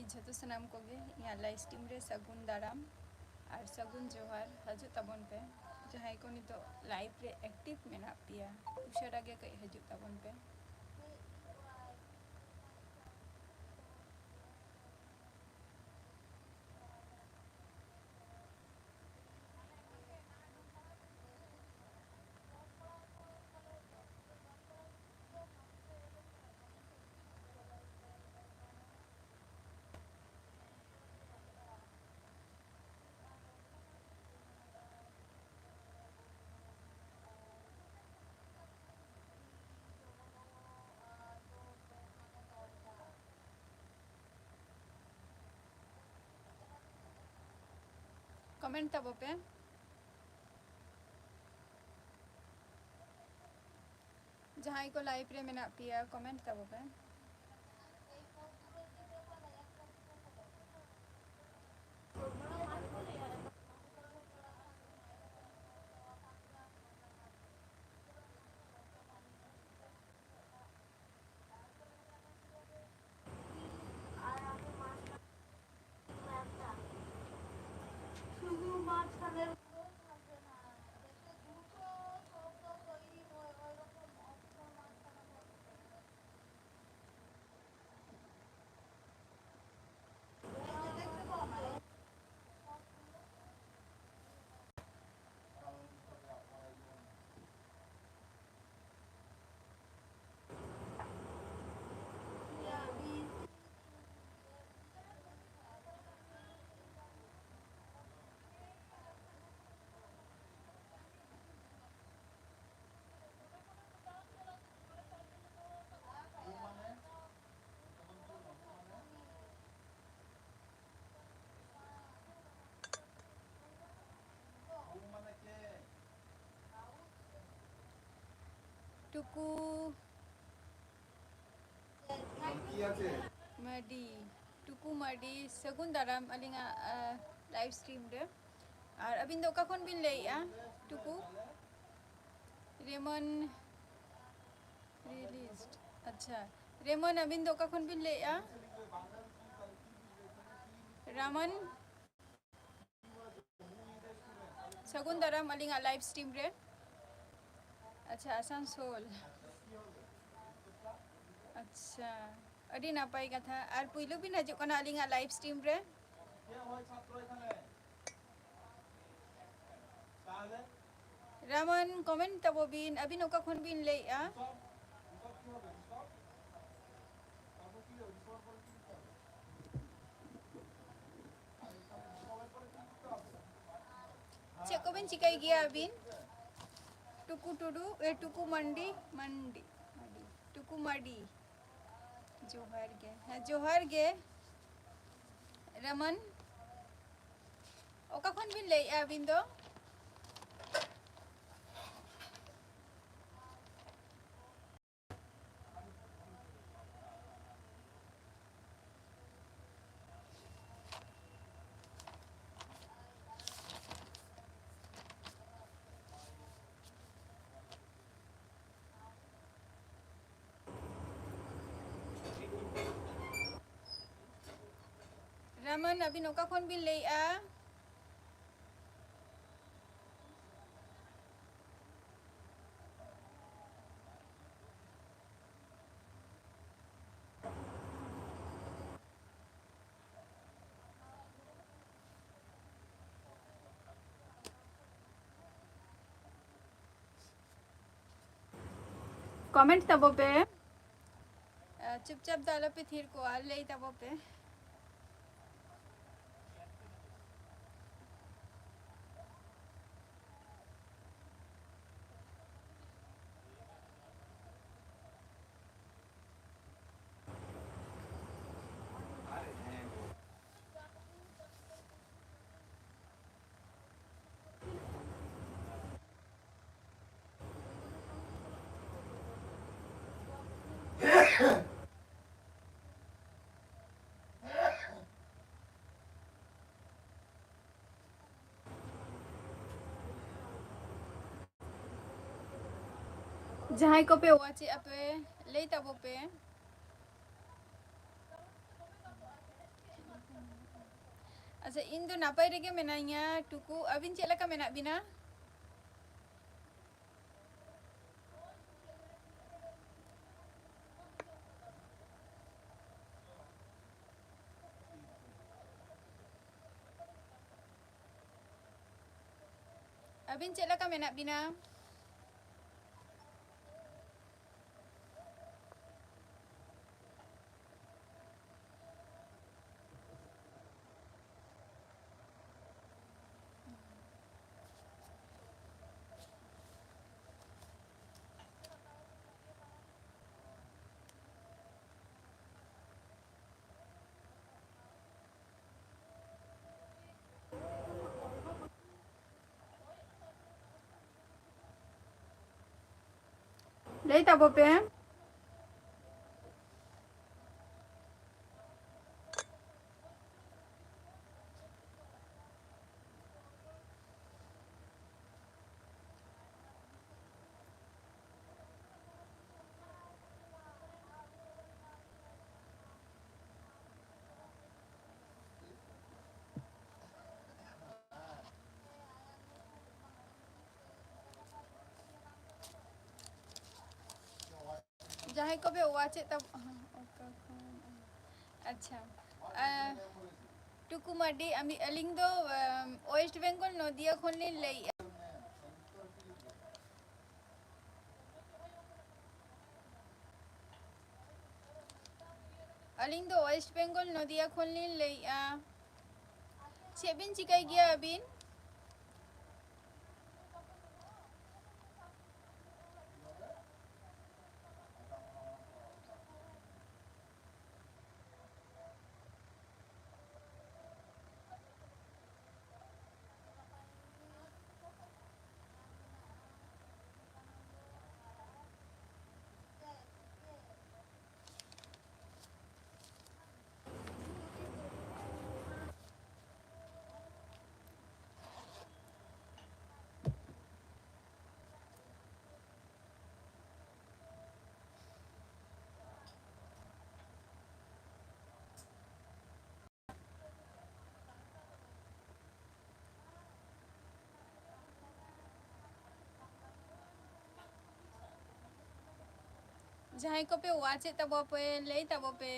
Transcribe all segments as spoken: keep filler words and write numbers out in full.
ᱡᱷᱚᱛᱚ ᱥᱟᱱᱟᱢ ᱠᱚᱜᱮ ᱤᱧᱟᱹᱜ live stream ᱨᱮ ᱥᱟᱹᱜᱩᱱ ᱫᱟᱨᱟᱢ ᱟᱨ ᱥᱟᱹᱜᱩᱱ ᱡᱚᱦᱟᱨ᱾ ᱦᱤᱡᱩᱜ ᱛᱟᱵᱚᱱ ᱯᱮ, ᱡᱟᱦᱟᱸᱭ ᱠᱚ ᱱᱤᱛᱚᱜ live ᱨᱮ active ᱢᱮᱱᱟᱜ ᱯᱮᱭᱟ, ᱩᱥᱟᱹᱨᱟ ᱜᱮ ᱠᱟᱹᱡ ᱦᱤᱡᱩᱜ ᱛᱟᱵᱚᱱ ᱯᱮ᱾ Comment ᱛᱟᱵᱚ ᱯᱮ᱾ ᱡᱟᱦᱟᱸᱭ ᱠᱚ live ᱨᱮ ᱢᱮᱱᱟᱜ ᱯᱮᱭᱟ, comment ᱛᱟᱵᱚ ᱯᱮ᱾ শুধু মাঝখানে ᱴᱩᱠᱩ ᱢᱟᱨᱰᱤ, ᱴᱩᱠᱩ ᱢᱟᱨᱰᱤ, ᱥᱟᱹᱜᱩᱱ ᱫᱟᱨᱟᱢ ᱟᱹᱞᱤᱧᱟᱜ, ᱟᱸ, live stream ᱨᱮ᱾ ᱟᱨ ᱟᱹᱵᱤᱱ ᱫᱚ ᱚᱠᱟ ᱠᱷᱚᱱ ᱵᱤᱱ ᱞᱟᱹᱭᱮᱫᱼᱟ? ᱴᱩᱠᱩ ᱨᱮᱢᱚᱱ released, ᱟᱪᱪᱷᱟ, ᱨᱮᱢᱚᱱ, ᱟᱹᱵᱤᱱ ᱫᱚ ᱚᱠᱟ ᱠᱷᱚᱱ ᱵᱤᱱ ᱞᱟᱹᱭᱮᱫᱼᱟ? ᱨᱟᱢᱟᱱ, ᱥᱟᱹᱜᱩᱱ ᱫᱟᱨᱟᱢ ᱟᱹᱞᱤᱧᱟᱜ live stream ᱨᱮ᱾ ᱟᱪᱪᱷᱟ, ᱟᱥᱟᱱᱥᱳᱞ᱾ ᱟᱪᱪᱷᱟ, ᱟᱹᱰᱤ ᱱᱟᱯᱟᱭ ᱠᱟᱛᱷᱟ᱾ ᱟᱨ ᱯᱩᱭᱞᱩ ᱵᱤᱱ ᱦᱤᱡᱩᱜ ᱠᱟᱱᱟ ᱟᱹᱞᱤᱧᱟᱜ live stream ᱨᱮ᱾ ᱨᱟᱢᱟᱱ, comment ᱛᱟᱵᱚ ᱵᱤᱱ, ᱟᱹᱵᱤᱱ ᱚᱠᱟ ᱠᱷᱚᱱ ᱵᱤᱱ ᱞᱟᱹᱭᱮᱜᱼᱟ? ᱪᱮᱫ ᱠᱚᱵᱤᱱ ᱪᱤᱠᱟᱹᱭ ᱜᱮᱭᱟ ᱟᱹᱵᱤᱱ? ᱴᱩᱠᱩ ᱴᱩᱰᱩ, ᱮ, ᱴᱩᱠᱩ ᱢᱟᱱᱰᱤ, ᱢᱟᱱᱰᱤ, ᱢᱟᱱᱰᱤ, ᱴᱩᱠᱩ ᱢᱟᱰᱤ᱾ ᱡᱚᱦᱟᱨ ᱜᱮ᱾ ᱦᱮᱸ, ᱡᱚᱦᱟᱨ ᱜᱮ᱾ ᱨᱟᱢᱟᱱ, ᱚᱠᱟ ᱠᱷᱚᱱ ᱵᱤᱱ ᱞᱟᱹᱭᱮᱜᱼᱟ ᱟᱹᱵᱤᱱ ᱫᱚ? ᱨᱟᱢᱟᱱ, ᱟᱹᱵᱤᱱ ᱚᱠᱟ ᱠᱷᱚᱱ ᱵᱤᱱ ᱞᱟᱹᱭᱮᱜᱼᱟ? Comment ᱛᱟᱵᱚ ᱯᱮ᱾ ᱟᱨ ᱪᱩᱯᱪᱟᱯ ᱫᱚ ᱟᱞᱚᱯᱮ ᱛᱷᱤᱨ ᱠᱚᱜᱼᱟ, ᱞᱟᱹᱭ ᱛᱟᱵᱚ ᱯᱮ᱾ ᱡᱟᱦᱟᱸᱭ ᱠᱚᱯᱮ watch ᱮᱜᱼᱟ ᱯᱮ, ᱞᱟᱹᱭ ᱛᱟᱵᱚ ᱯᱮ᱾ ᱟᱪᱪᱷᱟ, ᱤᱧ ᱫᱚ ᱱᱟᱯᱟᱭ ᱨᱮᱜᱮ ᱢᱮᱱᱟᱧᱟ᱾ ᱴᱩᱠᱩ, ᱟᱹᱵᱤᱱ ᱪᱮᱫ ᱞᱮᱠᱟ ᱢᱮᱱᱟᱜ ᱵᱤᱱᱟ? ᱟᱹᱵᱤᱱ ᱪᱮᱫ ᱞᱮᱠᱟ ᱢᱮᱱᱟᱜ ᱵᱤᱱᱟ? ᱞᱟᱹᱭ ᱛᱟᱵᱚ ᱯᱮ᱾ ᱡᱟᱦᱟᱸᱭ ᱠᱚᱯᱮ ᱣᱟᱪᱮᱫ ᱛᱟᱵᱚ, ᱚᱠᱟ ᱠᱷᱚᱱ? ᱟᱪᱪᱷᱟ, ᱟᱨ ᱴᱩᱠᱩ ᱢᱟᱨᱰᱤ, ᱟᱢᱤ-, ᱟᱹᱞᱤᱧ ᱫᱚ, ᱟᱢ, ᱳᱭᱮᱥᱴ ᱵᱮᱝᱜᱚᱞ ᱱᱚᱫᱤᱭᱟ ᱠᱷᱚᱱ ᱞᱤᱧ ᱞᱟᱹᱭᱮᱫᱼᱟ᱾ ᱟᱹᱞᱤᱧ ᱫᱚ ᱳᱭᱮᱥᱴ ᱵᱮᱝᱜᱚᱞ ᱱᱚᱫᱤᱭᱟ ᱠᱷᱚᱱ ᱞᱤᱧ ᱞᱟᱹᱭᱮᱫᱼᱟ᱾ ᱪᱮᱫ ᱵᱤᱱ ᱪᱤᱠᱟᱹᱭ ᱜᱮᱭᱟ ᱟᱹᱵᱤᱱ? ᱡᱟᱦᱟᱸᱭ ᱠᱚᱯᱮ watch ᱮᱫ ᱛᱟᱵᱚ ᱯᱮ, ᱞᱟᱹᱭ ᱛᱟᱵᱚ ᱯᱮ᱾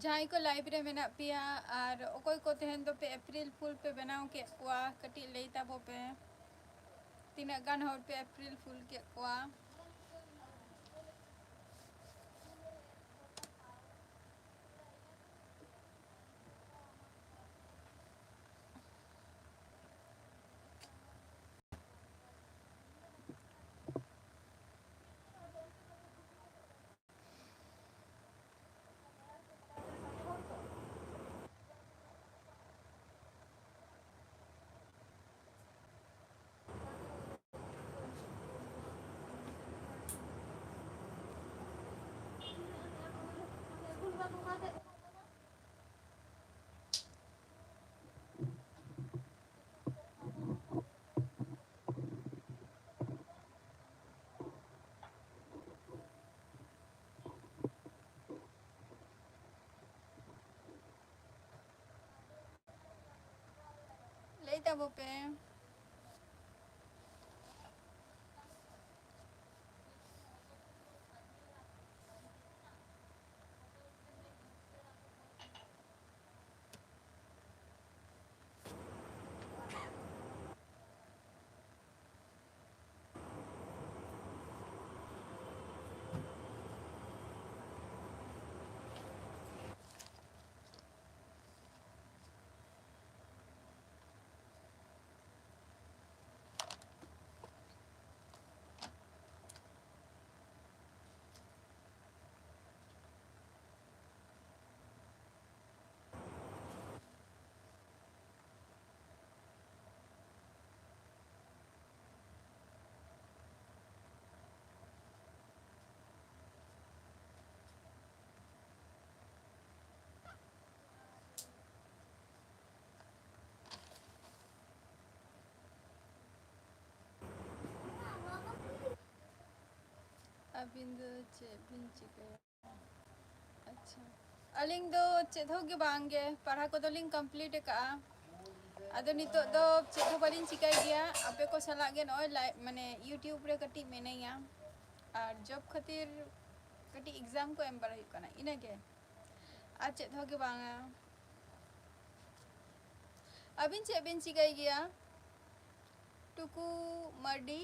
ᱡᱟᱦᱟᱸᱭ ᱠᱚ live ᱨᱮ ᱢᱮᱱᱟᱜ ᱯᱮᱭᱟ ᱟᱨ ᱚᱠᱚᱭ ᱠᱚ ᱛᱮᱦᱮᱧ ᱫᱚᱯᱮ April Fool ᱯᱮ ᱵᱮᱱᱟᱣ ᱠᱮᱫ ᱠᱚᱣᱟ, ᱠᱟᱹᱴᱤᱡ ᱞᱟᱹᱭ ᱛᱟᱵᱚ ᱯᱮ, ᱛᱤᱱᱟᱹᱜ ᱜᱟᱱ ᱦᱚᱲ ᱯᱮ April Fool ᱠᱮᱫ ᱠᱚᱣᱟ? ᱞᱟᱹᱭ ᱛᱟᱵᱚ ᱯᱮ᱾ ᱟᱹᱵᱤᱱ ᱫᱚ ᱪᱮᱫ ᱵᱤᱱ ᱪᱤᱠᱟᱹᱭᱟ? ᱟᱪᱪᱷᱟ, ᱟᱹᱞᱤᱧ ᱫᱚ ᱪᱮᱫ ᱦᱚᱸ ᱜᱮ ᱵᱟᱝ ᱜᱮ, ᱯᱟᱲᱦᱟᱣ ᱠᱚᱫᱚ ᱞᱤᱧ complete ᱟᱠᱟᱜᱼᱟ᱾ ᱟᱫᱚ ᱱᱤᱛᱚᱜ ᱫᱚ ᱪᱮᱫ ᱦᱚᱸ ᱵᱟᱹᱞᱤᱧ ᱪᱤᱠᱟᱹᱭ ᱜᱮᱭᱟ, ᱟᱯᱮ ᱠᱚ ᱥᱟᱞᱟᱜ ᱜᱮ ᱱᱚᱜᱼᱚᱭ ᱞᱟᱭ-, ᱢᱟᱱᱮ YouTube ᱨᱮ ᱠᱟᱹᱴᱤᱡ ᱢᱤᱱᱟᱹᱧᱟ᱾ ᱟᱨ job ᱠᱷᱟᱹᱛᱤᱨ ᱠᱟᱹᱴᱤᱡ exam ᱠᱚ ᱮᱢ ᱵᱟᱲᱟ ᱦᱩᱭᱩᱜ ᱠᱟᱱᱟ, ᱤᱱᱟᱹᱜᱮ, ᱟᱨ ᱪᱮᱫ ᱦᱚᱸ ᱜᱮ ᱵᱟᱝᱟ᱾ ᱟᱹᱵᱤᱱ ᱪᱮᱫ ᱵᱤᱱ ᱪᱤᱠᱟᱹᱭ ᱜᱮᱭᱟ? ᱴᱩᱠᱩ ᱢᱟᱨᱰᱤ᱾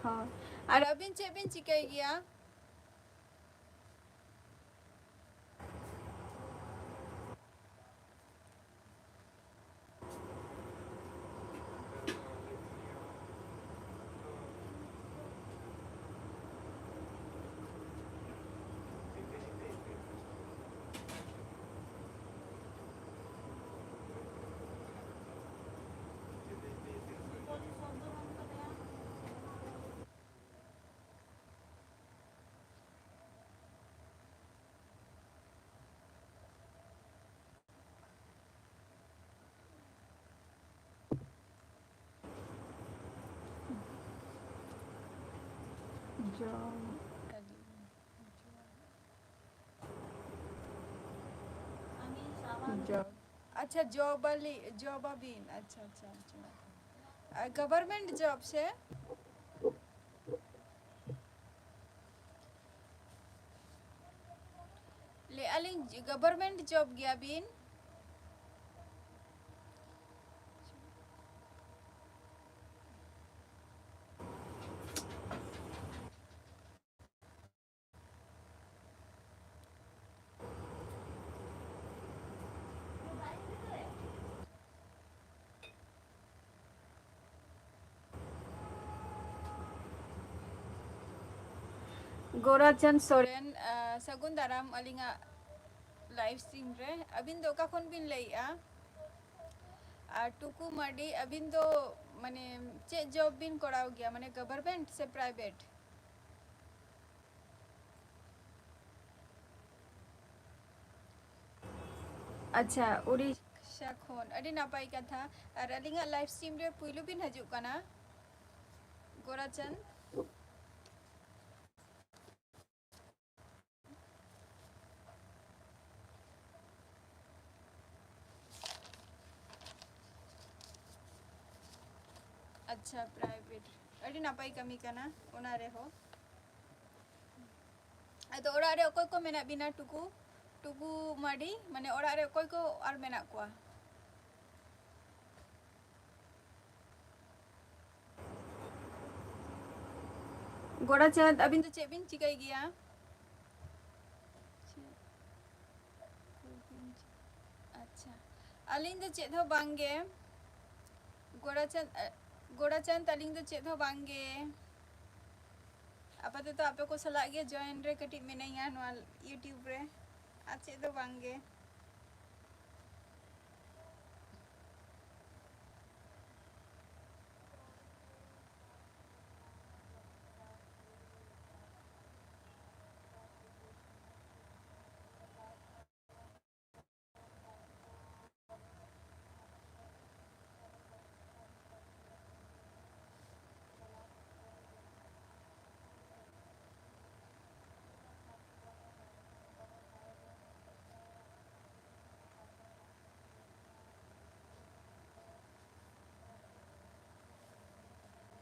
ᱦᱳᱭ᱾ ᱟᱨ ᱟᱹᱵᱤᱱ ᱪᱮᱫ ᱵᱤᱱ ᱪᱤᱠᱟᱹᱭ ᱜᱮᱭᱟ? ᱡᱚᱢ᱾ ᱡᱚᱢ᱾ ᱟᱪᱪᱷᱟ, ᱡᱚᱵᱟᱞᱤ, ᱡᱚᱵᱟᱵᱤᱱ᱾ ᱟᱪᱪᱷᱟ, ᱟᱪᱪᱷᱟ, ᱟᱪᱪᱷᱟ᱾ ᱟᱨ government job ᱥᱮ? ᱞᱟᱹᱭᱮᱫᱼᱟ ᱞᱤᱧ, government job ᱜᱮᱭᱟᱵᱤᱱ? ᱜᱳᱨᱟᱪᱟᱸᱫᱽ ᱥᱚᱨᱮᱱ, ᱟᱸ, ᱥᱟᱹᱜᱩᱱ ᱫᱟᱨᱟᱢ ᱟᱹᱞᱤᱧᱟᱜ live stream ᱨᱮ᱾ ᱟᱹᱵᱤᱱ ᱫᱚ ᱚᱠᱟ ᱠᱷᱚᱱ ᱵᱤᱱ ᱞᱟᱹᱭᱮᱜᱼᱟ? ᱟᱨ ᱴᱩᱠᱩ ᱢᱟᱨᱰᱤ, ᱟᱹᱵᱤᱱ ᱫᱚ ᱢᱟᱱᱮ ᱪᱮᱫ job ᱵᱤᱱ ᱠᱚᱨᱟᱣ ᱜᱮᱭᱟ, ᱢᱟᱱᱮ government ᱥᱮ private? ᱟᱪᱪᱷᱟ, ᱩᱲᱤᱥᱥᱟ ᱠᱷᱚᱱ, ᱟᱹᱰᱤ ᱱᱟᱯᱟᱭ ᱠᱟᱛᱷᱟ᱾ ᱟᱨ ᱟᱹᱞᱤᱧᱟᱜ live stream ᱨᱮ ᱯᱩᱭᱞᱩ ᱵᱤᱱ ᱦᱤᱡᱩᱜ ᱠᱟᱱᱟ, ᱜᱳᱨᱟᱪᱟᱸᱫᱽ? ᱟᱪᱪᱷᱟ, private, ᱟᱹᱰᱤ ᱱᱟᱯᱟᱭ ᱠᱟᱹᱢᱤ ᱠᱟᱱᱟ ᱚᱱᱟ ᱨᱮᱦᱚᱸ᱾ ᱟᱫᱚ ᱚᱲᱟᱜ ᱨᱮ ᱚᱠᱚᱭ ᱠᱚ ᱢᱮᱱᱟᱜ ᱵᱤᱱᱟ ᱴᱩᱠᱩ, ᱴᱩᱠᱩ ᱢᱟᱨᱰᱤ, ᱢᱟᱱᱮ ᱚᱲᱟᱜ ᱨᱮ ᱚᱠᱚᱭ ᱠᱚ ᱟᱨ ᱢᱮᱱᱟᱜ ᱠᱚᱣᱟ? ᱜᱳᱨᱟᱪᱟᱸᱫᱽ, ᱟᱹᱵᱤᱱ ᱫᱚ ᱪᱮᱫ ᱵᱤᱱ ᱪᱤᱠᱟᱹᱭ ᱜᱮᱭᱟ? ᱟᱪᱪᱷᱟ, ᱟᱹᱞᱤᱧ ᱫᱚ ᱪᱮᱫ ᱦᱚᱸ ᱵᱟᱝ ᱜᱮ᱾ ᱜᱳᱨᱟᱪᱟᱸᱫᱽ, ᱜᱳᱨᱟᱪᱟᱸᱫᱽ, ᱟᱹᱞᱤᱧ ᱫᱚ ᱪᱮᱫ ᱦᱚᱸ ᱵᱟᱝ ᱜᱮ᱾ ᱟᱯᱟᱛᱚᱛᱚ ᱟᱯᱮ ᱠᱚ ᱥᱟᱞᱟᱜ ᱜᱮ join ᱨᱮ ᱠᱟᱹᱴᱤᱡ ᱢᱤᱱᱟᱹᱧᱟ ᱱᱚᱣᱟ YouTube ᱨᱮ, ᱟᱨ ᱪᱮᱫ ᱫᱚ ᱵᱟᱝ ᱜᱮ᱾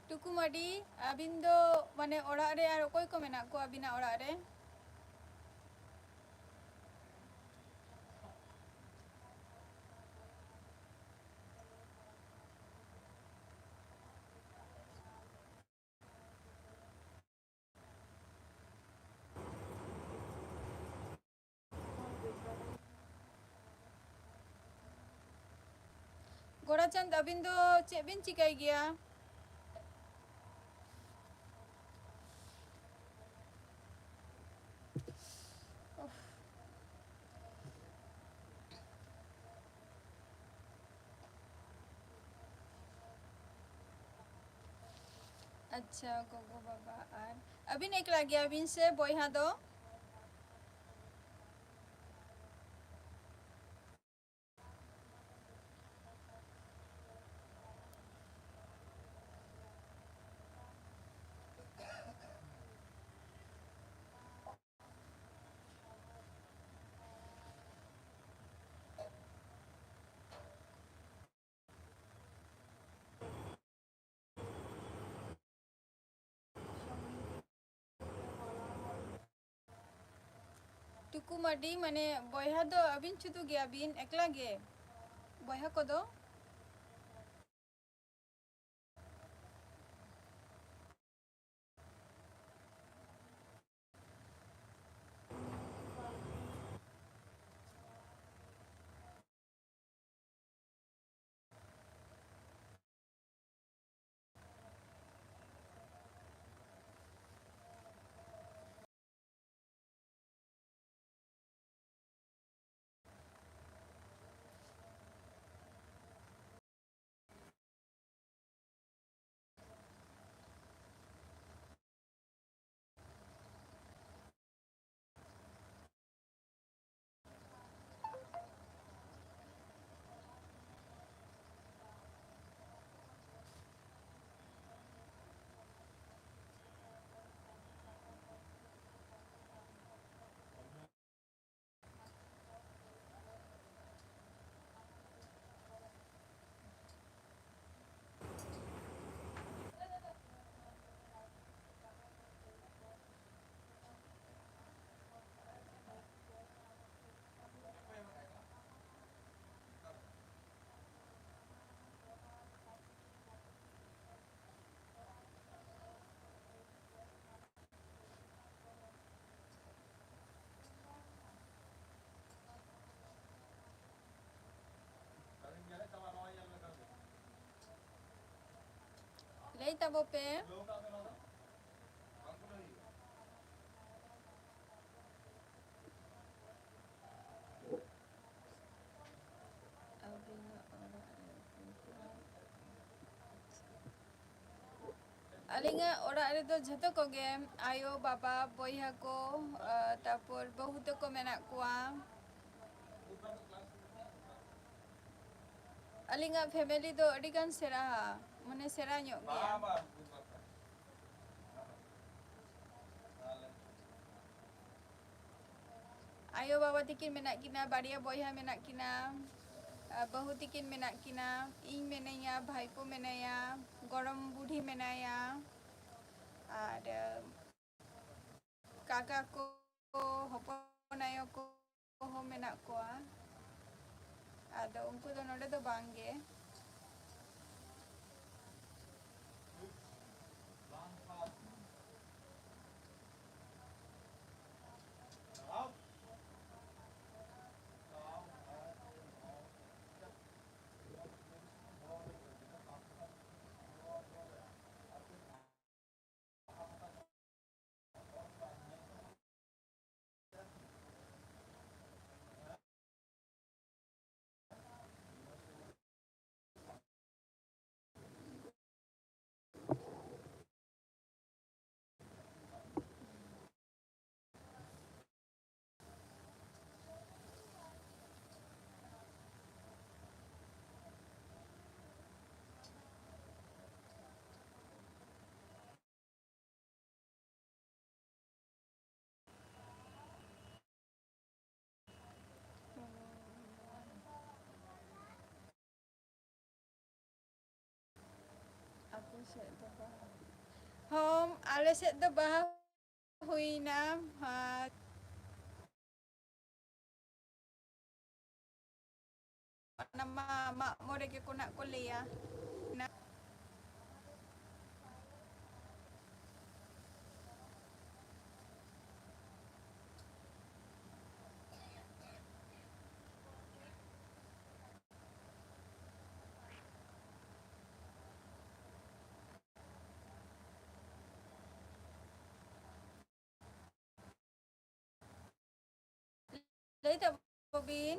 ᱴᱩᱠᱩ ᱢᱟᱨᱰᱤ, ᱟᱹᱵᱤᱱ ᱫᱚ ᱢᱟᱱᱮ ᱚᱲᱟᱜ ᱨᱮ ᱟᱨ ᱚᱠᱚᱭ ᱠᱚ ᱢᱮᱱᱟᱜ ᱠᱚᱣᱟ ᱟᱹᱵᱤᱱᱟᱜ ᱚᱲᱟᱜ ᱨᱮ? ᱜᱳᱨᱟᱪᱟᱸᱫᱽ, ᱟᱹᱵᱤᱱ ᱫᱚ ᱪᱮᱫ ᱵᱤᱱ ᱪᱤᱠᱟᱹᱭ ᱜᱮᱭᱟ? ᱟᱪᱪᱷᱟ, ᱜᱚᱜᱚ ᱵᱟᱵᱟ ᱟᱨ ᱟᱹᱵᱤᱱ ᱮᱠᱞᱟ ᱜᱮᱭᱟ ᱵᱤᱱ ᱥᱮ ᱵᱚᱭᱦᱟ ᱫᱚ? ᱴᱩᱠᱩ ᱢᱟᱨᱰᱤ, ᱢᱟᱱᱮ ᱵᱚᱭᱦᱟ ᱫᱚ ᱟᱹᱵᱤᱱ ᱥᱩᱫᱷᱩ ᱜᱮᱭᱟ ᱵᱤᱱ, ᱮᱠᱞᱟ ᱜᱮ? ᱵᱚᱭᱦᱟ ᱠᱚᱫᱚ? ᱞᱟᱹᱭ ᱛᱟᱵᱚ ᱯᱮ᱾ ᱟᱹᱵᱤᱱᱟᱜ ᱚᱲᱟᱜ ᱨᱮ ᱚᱠᱚᱭ ᱠᱚ? ᱟᱹᱞᱤᱧᱟᱜ ᱚᱲᱟᱜ ᱨᱮᱫᱚ ᱡᱷᱚᱛᱚ ᱠᱚᱜᱮ, ᱟᱭᱳ, ᱵᱟᱵᱟ, ᱵᱚᱭᱦᱟ ᱠᱚ, ᱟᱨ ᱛᱟᱨᱯᱚᱨ ᱵᱟᱹᱦᱩ ᱛᱟᱠᱚ ᱢᱮᱱᱟᱜ ᱠᱚᱣᱟ᱾ ᱟᱹᱞᱤᱧᱟᱜ family ᱫᱚ ᱟᱹᱰᱤ ᱜᱟᱱ ᱥᱮᱬᱟᱣᱟ, ᱢᱟᱱᱮ ᱥᱮᱬᱟ ᱧᱚᱜ ᱜᱮᱭᱟ᱾ ᱟᱭᱳ ᱵᱟᱵᱟ ᱛᱟᱹᱠᱤᱱ ᱢᱮᱱᱟᱜ ᱠᱤᱱᱟ, ᱵᱟᱨᱭᱟ ᱵᱚᱭᱦᱟ ᱢᱮᱱᱟᱜ ᱠᱤᱱᱟ, ᱟᱨ ᱵᱟᱹᱦᱩ ᱛᱟᱹᱠᱤᱱ ᱢᱮᱱᱟᱜ ᱠᱤᱱᱟ, ᱤᱧ ᱢᱮᱱᱟᱹᱧᱟ, ᱵᱷᱟᱭᱯᱳ ᱢᱮᱱᱟᱭᱟ, ᱜᱚᱲᱚᱢ ᱵᱩᱰᱷᱤ ᱢᱮᱱᱟᱭᱟ, ᱟᱨ ᱠᱟᱠᱟ ᱠᱚ, ᱦᱚᱯᱚᱱ ᱟᱭᱳ ᱠᱚ ᱠᱚᱦᱚᱸ ᱢᱮᱱᱟᱜ ᱠᱚᱣᱟ᱾ ᱟᱫᱚ ᱩᱱᱠᱩ ᱫᱚ ᱱᱚᱰᱮ ᱫᱚ ᱵᱟᱝ ᱜᱮ᱾ ᱟᱯᱮ ᱥᱮᱫ ᱫᱚ ᱵᱟᱦᱟ? ᱦᱚᱸ, ᱟᱞᱮ ᱥᱮᱫ ᱫᱚ ᱵᱟᱦᱟ ᱦᱩᱭᱱᱟ᱾ ᱟᱨ ᱚᱱᱟ ᱢᱟ ᱢᱟᱜ ᱢᱚᱬᱮ ᱜᱮᱠᱚ ᱱᱟᱜ ᱠᱚ ᱞᱟᱹᱭᱟ᱾ ᱞᱟᱹᱭ ᱛᱟᱵᱚᱱ ᱵᱤᱱ᱾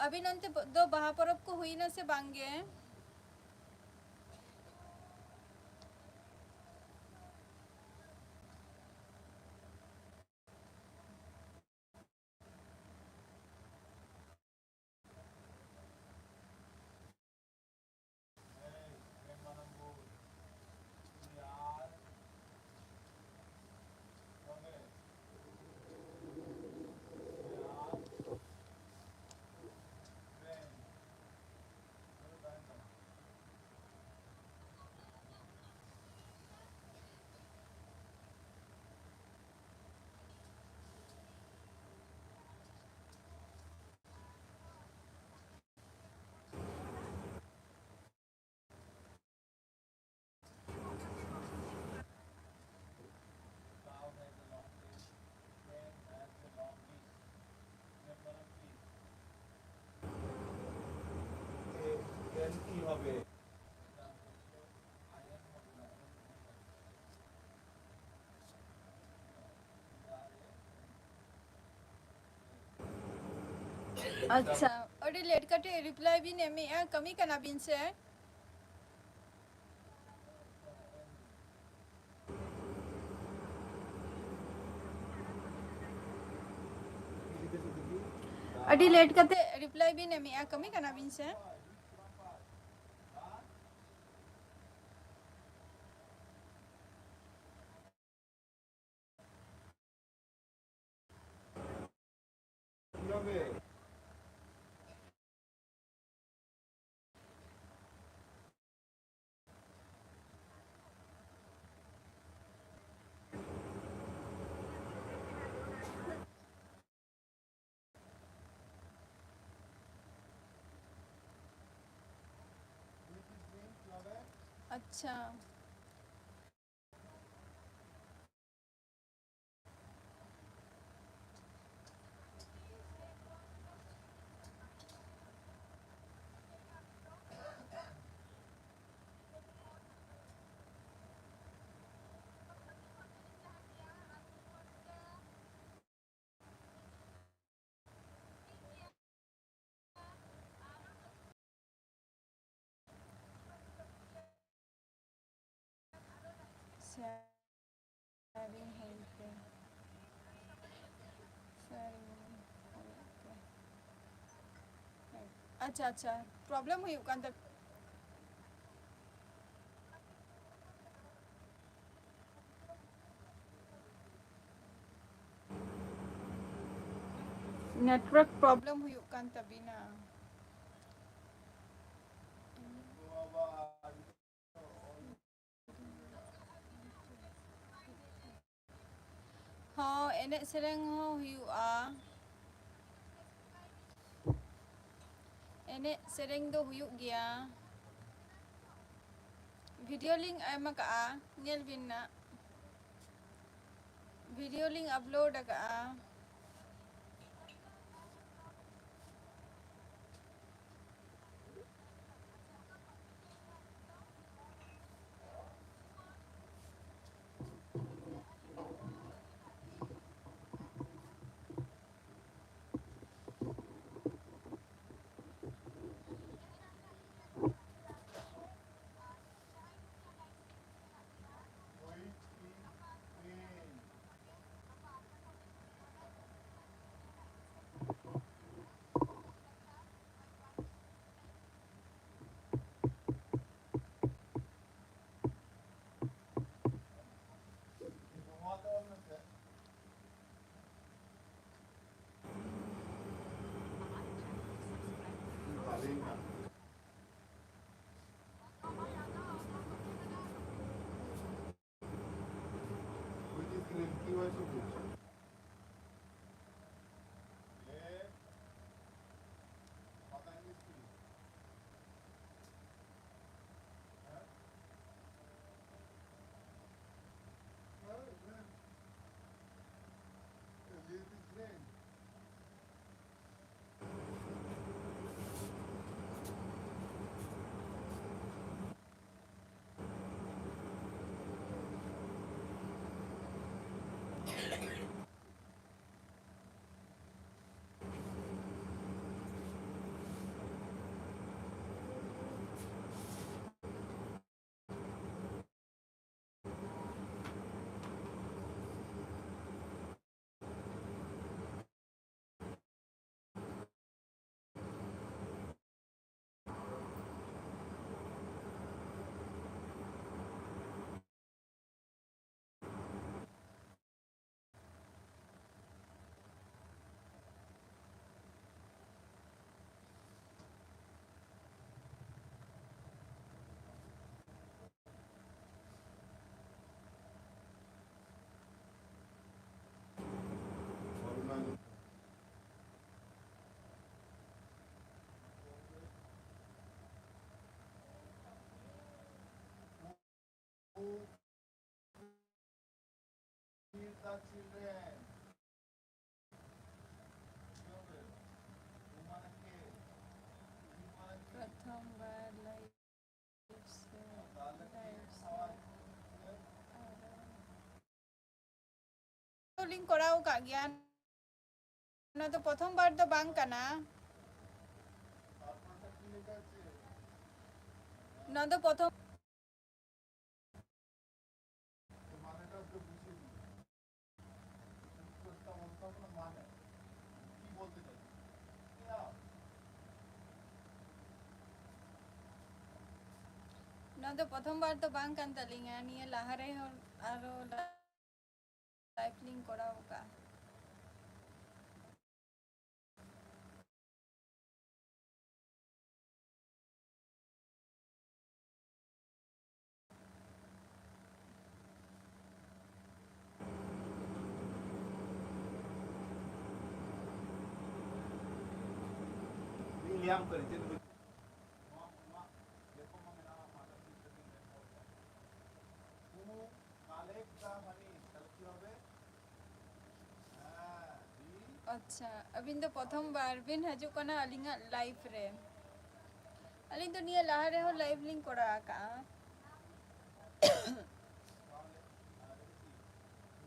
ᱟᱹᱵᱤᱱ ᱚᱱᱛᱮ ᱫᱚ ᱵᱟᱦᱟ ᱯᱚᱨᱚᱵᱽ ᱠᱚ ᱦᱩᱭᱱᱟ ᱥᱮ ᱵᱟᱝ ᱜᱮ? ᱟᱪᱪᱷᱟ, ᱟᱹᱰᱤ ᱞᱮᱴ ᱠᱟᱛᱮ ᱨᱤᱯᱞᱟᱭ ᱵᱤᱱ ᱮᱢᱮᱜᱼᱟ, ᱠᱟᱹᱢᱤ ᱠᱟᱱᱟ ᱵᱤᱱ ᱥᱮ? ᱟᱹᱰᱤ ᱞᱮᱴ ᱠᱟᱛᱮ ᱨᱤᱯᱞᱟᱭ ᱵᱤᱱ ᱮᱢᱮᱜᱼᱟ, ᱠᱟᱹᱢᱤ ᱠᱟᱱᱟ ᱵᱤᱱ ᱥᱮ? ᱟᱪᱪᱷᱟ᱾ ᱟᱪᱪᱷᱟ, ᱟᱪᱪᱷᱟ, problem ᱦᱩᱭᱩᱜ ᱠᱟᱱ ᱛᱟᱯᱮ᱾ Network problem ᱦᱩᱭᱩᱜ ᱠᱟᱱ ᱛᱟᱵᱤᱱᱟ᱾ ᱦᱚᱸ, ᱮᱱᱮᱡ ᱥᱮᱨᱮᱧ ᱦᱚᱸ ᱦᱩᱭᱩᱜᱼᱟ᱾ ᱮᱱᱮᱡ ᱥᱮᱨᱮᱧ ᱫᱚ ᱦᱩᱭᱩᱜ ᱜᱮᱭᱟ᱾ ᱵᱷᱤᱰᱤᱭᱳ ᱞᱤᱧ ᱮᱢ ᱟᱠᱟᱫᱼᱟ, ᱧᱮᱞ ᱵᱤᱱ ᱱᱟᱜ᱾ ᱵᱷᱤᱰᱤᱭᱳ ᱞᱤᱧ ᱟᱯᱞᱳᱰ ᱟᱠᱟᱫᱼᱟ᱾ ᱯᱨᱚᱛᱷᱚᱢ ᱵᱟᱨ ᱞᱟᱭᱤᱵᱷ ᱥᱮ ᱞᱟᱭᱤᱵᱷ ᱥᱮ ᱟᱨ ᱞᱤᱧ ᱠᱚᱨᱟᱣ ᱟᱠᱟᱫ ᱜᱮᱭᱟ᱾ ᱱᱚᱣᱟ ᱫᱚ ᱯᱨᱚᱛᱷᱚᱢ ᱵᱟᱨ ᱫᱚ ᱵᱟᱝ ᱠᱟᱱᱟ᱾ ᱱᱚᱣᱟ ᱫᱚ ᱯᱨᱚᱛᱷᱚᱢ ᱱᱚᱣᱟ ᱫᱚ ᱯᱨᱚᱛᱷᱚᱢ ᱵᱟᱨ ᱫᱚ ᱵᱟᱝ ᱠᱟᱱ ᱛᱟᱹᱞᱤᱧᱟ᱾ ᱱᱤᱭᱟᱹ ᱞᱟᱦᱟ ᱨᱮᱦᱚᱸ ᱟᱨᱚ ᱞᱟᱭᱤᱵᱷ ᱞᱤᱧ ᱠᱚᱨᱟᱣ ᱟᱠᱟᱫᱼᱟ᱾ ᱞᱟᱹᱭᱟᱢ ᱠᱟᱹᱱᱟᱹᱧ, ᱪᱮᱫ ᱵᱤᱱ ᱱᱚᱣᱟ, ᱱᱚᱣᱟ ᱞᱮᱠᱷᱚᱠ ᱢᱟ ᱢᱮᱱᱟᱜᱼᱟ, ᱢᱟᱫᱟᱨ ᱥᱤᱝ ᱛᱟᱹᱠᱤᱱ ᱨᱮᱱ ᱦᱚᱲ ᱠᱟᱱᱟ᱾ ᱩᱱᱠᱩ ᱠᱟᱞᱮᱠᱴ ᱫᱟ ᱢᱟᱱᱮ, ᱛᱟᱦᱞᱮ ᱠᱤ ᱦᱚᱵᱮ? ᱦᱮᱸ, ᱵᱤ ᱟᱪᱪᱷᱟ, ᱟᱹᱵᱤᱱ ᱫᱚ ᱯᱨᱚᱛᱷᱚᱢ ᱵᱟᱨ ᱵᱤᱱ ᱦᱤᱡᱩᱜ ᱠᱟᱱᱟ ᱟᱹᱞᱤᱧᱟᱜ ᱞᱟᱭᱤᱵᱷ ᱨᱮ᱾ ᱟᱹᱞᱤᱧ ᱫᱚ ᱱᱤᱭᱟᱹ ᱞᱟᱦᱟ ᱨᱮᱦᱚᱸ ᱞᱟᱭᱤᱵᱷ ᱞᱤᱧ ᱠᱚᱨᱟᱣ ᱟᱠᱟᱫᱼᱟ᱾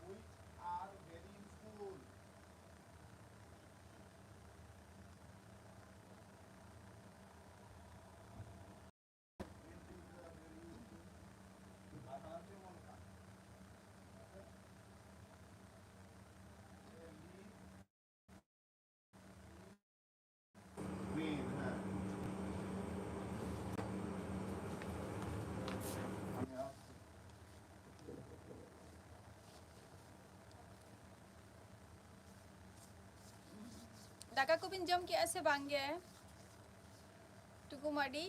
Which are very useful. ᱫᱟᱠᱟ ᱠᱚᱵᱤᱱ ᱡᱚᱢ ᱠᱮᱜᱼᱟ ᱥᱮ ᱵᱟᱝ ᱜᱮ? ᱴᱩᱠᱩ ᱢᱟᱹᱰᱤ?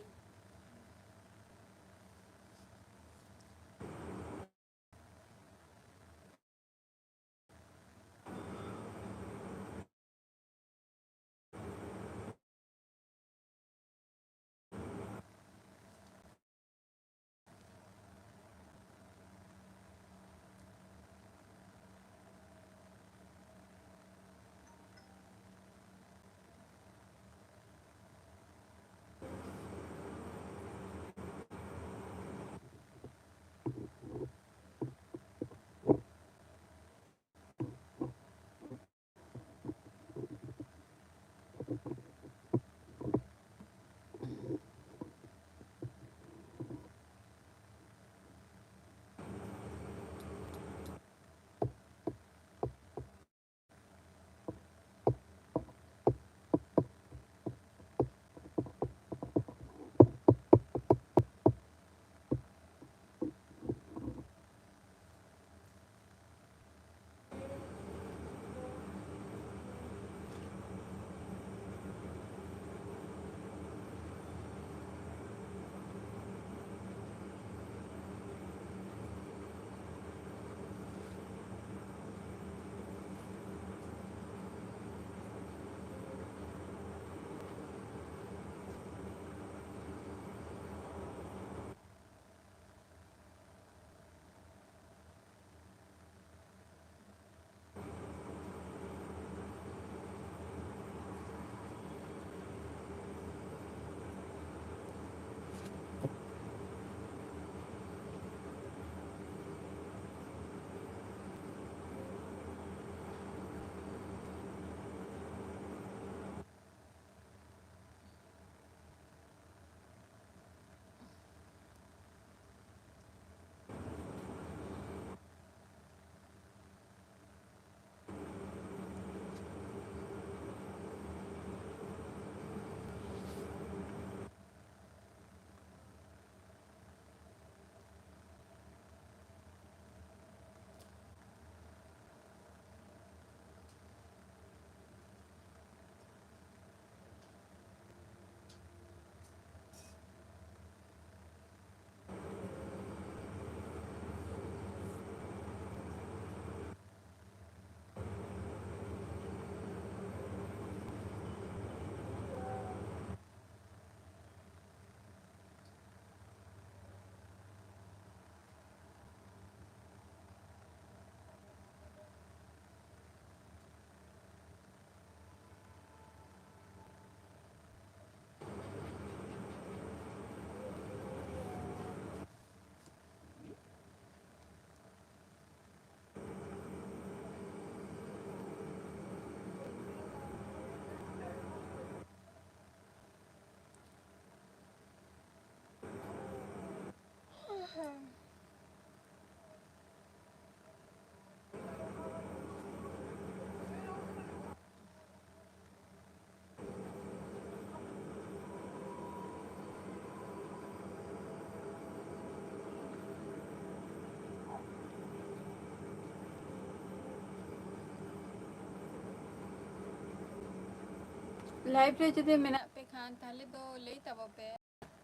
ᱞᱟᱭᱤᱵᱷ ᱨᱮ ᱡᱩᱫᱤ ᱢᱮᱱᱟᱜ ᱯᱮ ᱠᱷᱟᱱ, ᱛᱟᱦᱞᱮ ᱫᱚ ᱞᱟᱹᱭ ᱛᱟᱵᱚ ᱯᱮ᱾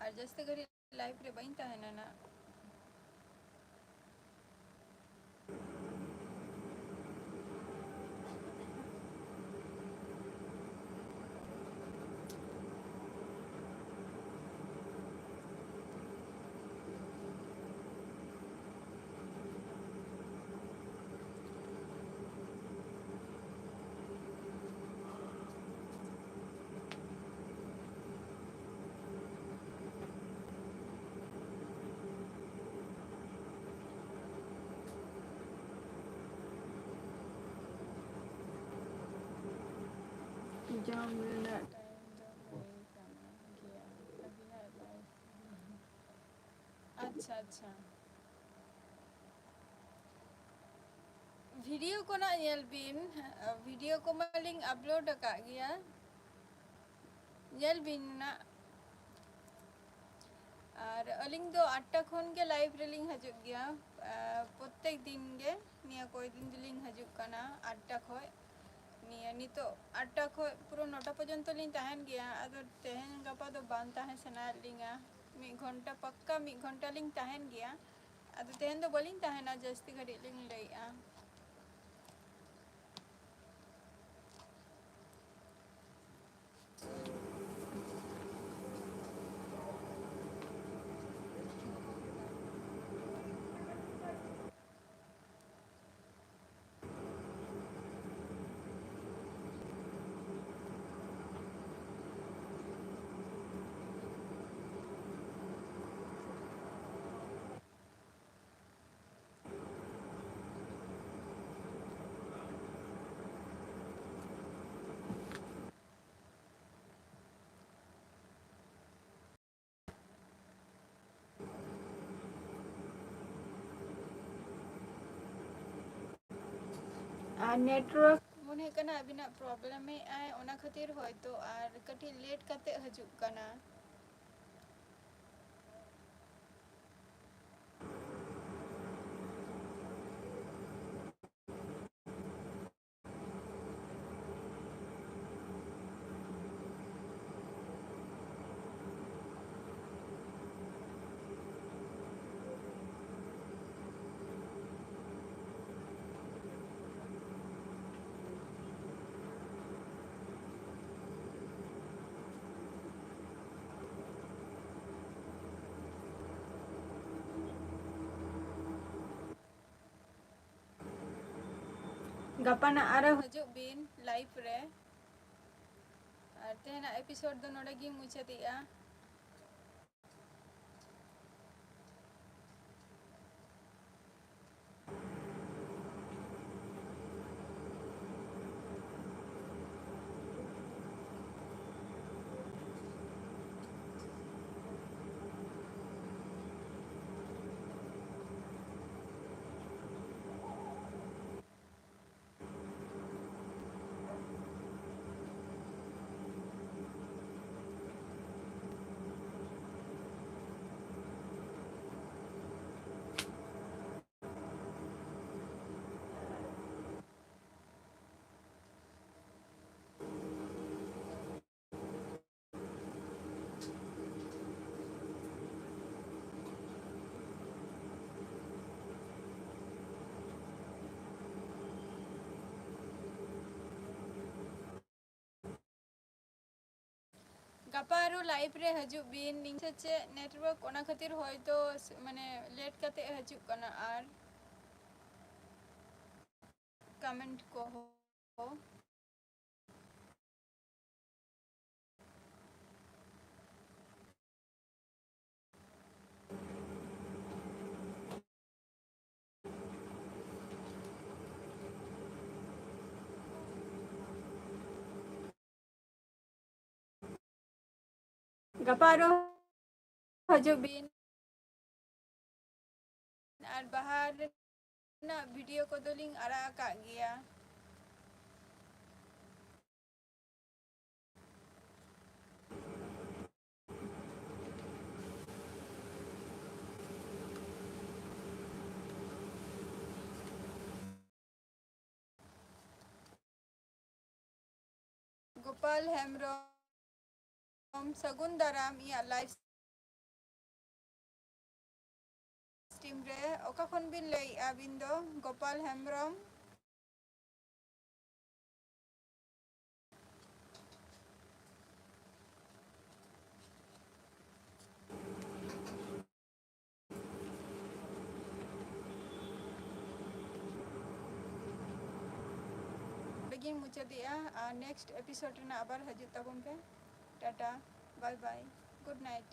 ᱟᱨ ᱡᱟᱹᱥᱛᱤ ᱜᱷᱟᱹᱲᱤᱡ ᱞᱟᱭᱤᱵᱷ ᱨᱮ ᱵᱟᱹᱧ ᱛᱟᱦᱮᱱᱟ ᱱᱟᱜ᱾ ᱡᱚᱢ ᱨᱮᱱᱟᱜ ᱴᱟᱭᱤᱢ ᱫᱚ ᱦᱩᱭ ᱠᱟᱱᱟ ᱜᱮᱭᱟ᱾ ᱟᱹᱵᱤᱱᱟᱜ ᱞᱟᱭᱤᱵᱷ᱾ ᱟᱪᱪᱷᱟ, ᱟᱪᱪᱷᱟ᱾ ᱵᱷᱤᱰᱤᱭᱳ ᱠᱚ ᱱᱟᱜ ᱧᱮᱞ ᱵᱤᱱ, ᱵᱷᱤᱰᱤᱭᱳ ᱠᱚᱢᱟ ᱞᱤᱧ ᱟᱯᱞᱳᱰ ᱟᱠᱟᱫ ᱜᱮᱭᱟ, ᱧᱮᱞ ᱵᱤᱱ ᱱᱟᱜ᱾ ᱟᱨ ᱟᱹᱞᱤᱧ ᱫᱚ ᱟᱴᱴᱟ ᱠᱷᱚᱱ ᱜᱮ ᱞᱟᱭᱤᱵᱷ ᱨᱮᱞᱤᱧ ᱦᱤᱡᱩᱜ ᱜᱮᱭᱟ, ᱟᱨ ᱯᱨᱚᱛᱮᱠ ᱫᱤᱱ ᱜᱮ, ᱱᱤᱭᱟᱹ ᱠᱚᱭ ᱫᱤᱱ ᱫᱚᱞᱤᱧ ᱦᱤᱡᱩᱜ ᱠᱟᱱᱟ ᱟᱴᱴᱟ ᱠᱷᱚᱡ᱾ ᱱᱤᱭᱟᱹ ᱱᱤᱛᱚᱜ ᱟᱴᱴᱟ ᱠᱷᱚᱡ ᱯᱩᱨᱟᱹ ᱱᱚᱴᱟ ᱯᱚᱨᱡᱚᱱᱛᱚ ᱞᱤᱧ ᱛᱟᱦᱮᱱ ᱜᱮᱭᱟ᱾ ᱟᱫᱚ ᱛᱮᱦᱮᱧ ᱜᱟᱯᱟ ᱫᱚ ᱵᱟᱝ ᱛᱟᱦᱮᱸ ᱥᱟᱱᱟᱭᱮᱫ ᱞᱤᱧᱟ, ᱢᱤᱫ ᱜᱷᱚᱱᱴᱟ, ᱯᱟᱠᱠᱟ ᱢᱤᱫ ᱜᱷᱚᱱᱴᱟ ᱞᱤᱧ ᱛᱟᱦᱮᱱ ᱜᱮᱭᱟ᱾ ᱟᱫᱚ ᱛᱮᱦᱮᱧ ᱫᱚ ᱵᱟᱹᱞᱤᱧ ᱛᱟᱦᱮᱱᱟ, ᱡᱟᱹᱥᱛᱤ ᱜᱷᱟᱹᱲᱤᱡ ᱞᱤᱧ ᱞᱟᱹᱭᱮᱜᱼᱟ᱾ ᱟᱨ ᱱᱮᱴᱣᱟᱨᱠ ᱢᱚᱱᱮ ᱦᱩᱭᱩᱜ ᱠᱟᱱᱟ ᱟᱹᱵᱤᱱᱟᱜ ᱯᱨᱚᱵᱞᱮᱢ ᱮᱫ ᱟᱭ, ᱚᱱᱟ ᱠᱷᱟᱹᱛᱤᱨ ᱦᱚᱭᱛᱳ ᱟᱨ ᱠᱟᱹᱴᱤᱡ ᱞᱮᱴ ᱠᱟᱛᱮ ᱦᱤᱡᱩᱜ ᱠᱟᱱᱟ᱾ ᱜᱟᱯᱟ ᱱᱟᱜ ᱟᱨᱚ ᱦᱤᱡᱩᱜ ᱵᱤᱱ live ᱨᱮ᱾ ᱟᱨ ᱛᱮᱦᱮᱧᱟᱜ episode ᱫᱚ ᱱᱚᱰᱮ ᱜᱤᱧ ᱢᱩᱪᱟᱹᱫᱮᱜᱼᱟ᱾ ᱜᱟᱯᱟ ᱟᱨᱚ live ᱨᱮ ᱦᱤᱡᱩᱜ ᱵᱤᱱ᱾ ᱱᱤᱝᱠᱟᱹ ᱪᱮᱫ network, ᱚᱱᱟ ᱠᱷᱟᱹᱛᱤᱨ ᱦᱚᱭᱛᱳ ᱢᱟᱱᱮ late ᱠᱟᱛᱮ ᱦᱤᱡᱩᱜ ᱠᱟᱱᱟ᱾ ᱟᱨ comment ᱠᱚᱦᱚᱸ ᱜᱟᱯᱟ ᱟᱨᱚ ᱦᱤᱡᱩᱜ ᱵᱤᱱ᱾ ᱟᱨ ᱵᱟᱦᱟ ᱨᱮᱱᱟᱜ video ᱠᱚᱫᱚᱞᱤᱧ ᱟᱲᱟᱜ ᱟᱠᱟᱫ ᱜᱮᱭᱟ᱾ ᱜᱳᱯᱟᱞ ᱦᱮᱢᱵᱨᱚᱢ, ᱥᱟᱹᱜᱩᱱ ᱫᱟᱨᱟᱢ ᱤᱧᱟᱹᱜ live stream ᱨᱮ᱾ ᱚᱠᱟ ᱠᱷᱚᱱ ᱵᱤᱱ ᱞᱟᱹᱭᱮᱫᱼᱟ ᱟᱹᱵᱤᱱ ᱫᱚ? ᱜᱳᱯᱟᱞ ᱦᱮᱢᱵᱨᱚᱢ᱾ ᱤᱧ ᱢᱩᱪᱟᱹᱫᱮᱜᱼᱟ, ᱟᱨ next episode ᱨᱮᱱᱟᱜ ᱟᱵᱟᱨ ᱦᱤᱡᱩᱜ ᱛᱟᱵᱚᱱ ᱯᱮ᱾ Tata, bye bye, good night᱾